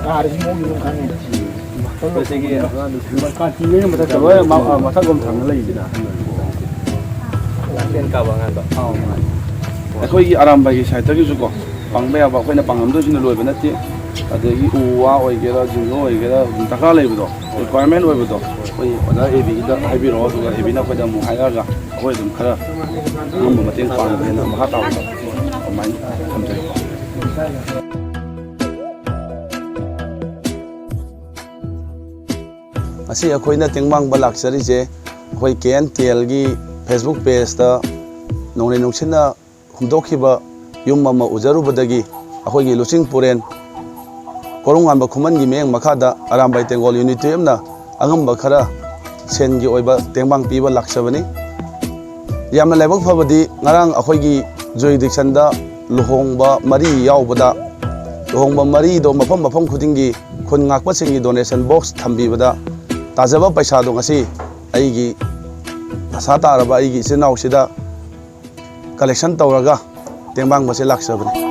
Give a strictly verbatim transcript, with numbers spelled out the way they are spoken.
ꯊꯥꯔꯤꯁꯤ ꯃꯑꯣꯡꯗꯤ ꯑꯗꯨꯝ ꯈꯪꯉꯦ꯫ ꯑꯩꯈꯣꯏꯁꯤꯒꯤ ꯀꯥꯟꯇꯤꯈꯩꯅ ꯃꯊꯛꯇ ꯂꯣꯏꯅ ꯃ-, ꯑ, ꯃꯊꯛꯂꯣꯝ ꯊꯪꯅ ꯂꯩꯔꯤꯁꯤꯅ ꯑꯍꯟ ꯑꯣꯏꯔꯤꯕ꯫ ꯂꯥꯡꯂꯦꯟ ꯀꯥꯕ ꯑꯉꯥꯡꯗꯣ꯫ ꯑꯥꯎ, ꯃꯥꯅꯤ꯫ ꯑꯩꯈꯣꯏꯒꯤ ꯑꯔꯥꯝꯕꯥꯏꯒꯤ ꯁꯥꯏꯠꯇꯒꯤꯁꯨꯀꯣ, ꯄꯥꯡꯕ ꯌꯥꯕ ꯑꯩꯈꯣꯏꯅ ꯄꯥꯡꯉꯝꯗꯣꯏꯁꯤꯅ ꯂꯣꯏꯕ ꯅꯠꯇꯦ꯫ ꯑꯗꯒꯤ ꯎ ꯋꯥ ꯑꯣꯏꯒꯦꯔꯥ, ꯖꯤꯡꯒ ꯑꯣꯏꯒꯦꯔꯥ, ꯑꯗꯨꯝ ꯗꯔꯀꯥꯔ ꯂꯩꯕꯗꯣ, ꯔꯤꯀ꯭ꯋꯥꯏꯔꯃꯦꯟ ꯑꯣꯏꯕꯗꯣ, ꯑꯩꯈꯣꯏ ꯑꯣꯖꯥ ꯑꯦꯕꯤꯒꯤꯗ ꯍꯥꯏꯕꯤꯔꯛꯑꯣ, ꯑꯗꯨꯒ ꯑꯦꯕꯤꯅ ꯑꯩꯈꯣꯏꯗ ꯑꯃꯨꯛ ꯍꯥꯏꯔꯛꯑꯒ ꯑꯩꯈꯣꯏ ꯑꯗꯨꯝ ꯈꯔ ꯑꯉꯝꯕ ꯃꯇꯦꯡ ꯄꯥꯡꯒꯦꯅ ꯃꯈꯥ ꯇꯥꯕꯗꯣ ꯑꯗꯨꯃꯥꯏꯅ ꯊꯝꯖꯒꯦꯀꯣ꯫ ꯉꯁꯤ ꯑꯩꯈꯣꯏꯅ ꯇꯦꯡꯕꯥꯡꯕ ꯂꯥꯛꯆꯔꯤꯁꯦ, ꯑꯩꯈꯣꯏ ꯀꯦ ꯑꯦꯟ ꯇꯤ ꯑꯦꯜꯒꯤ Facebook pageꯇ ꯅꯣꯡꯂꯩ ꯅꯨꯡꯁꯤꯠꯅ ꯍꯨꯝꯗꯣꯛꯈꯤꯕ ꯌꯨꯝ ꯑꯃ ꯎꯖꯔꯨꯕꯗꯒꯤ ꯑꯩꯈꯣꯏꯒꯤ ꯂꯨꯆꯤꯡ ꯄꯨꯔꯦꯟ ꯀꯣꯔꯨꯡꯉꯥꯟꯕ ꯈꯨꯃꯟꯒꯤ ꯃꯤꯠꯌꯦꯡ ꯃꯈꯥꯗ ꯑꯔꯥꯝꯕꯥꯏ ꯇꯦꯡꯒꯣꯜ ꯌꯨꯅꯤꯠ ꯇꯨꯌꯦꯜꯞꯅ ꯑꯉꯝꯕ ꯈꯔ ꯁꯦꯟꯒꯤ ꯑꯣꯏꯕ ꯇꯦꯡꯕꯥꯡ ꯄꯤꯕ ꯂꯥꯛꯆꯕꯅꯤ꯫ ꯌꯥꯝꯅ ꯂꯥꯏꯕꯛ ꯐꯕꯗꯤ ꯉꯔꯥꯡ ꯑꯩꯈꯣꯏꯒꯤ ꯖꯨꯔꯤꯗꯤꯛꯁꯟꯗ ꯂꯨꯍꯣꯡꯕ ꯃꯔꯤ ꯌꯥꯎꯕꯗ, ꯂꯨꯍꯣꯡꯕ ꯃꯔꯤꯗꯣ ꯃꯐꯝ ꯃꯐꯝ ꯈꯨꯗꯤꯡꯒꯤ ꯈꯨꯟ ꯉꯥꯛꯄꯁꯤꯡꯒꯤ donation box ꯊꯝꯕꯤꯕꯗ ꯇꯥꯖꯕ ꯄꯩꯁꯥꯗꯣ ꯉꯁꯤ ꯑꯩꯒꯤ ꯑꯁꯥ ꯇꯥꯔꯕ ꯑꯩꯒꯤ ꯏꯆꯤꯟ ꯏꯅꯥꯎꯁꯤꯗ collection ꯇꯧꯔꯒ ꯇꯦꯡꯕꯥꯡꯕꯁꯦ ꯂꯥꯛꯆꯕꯅꯤ꯫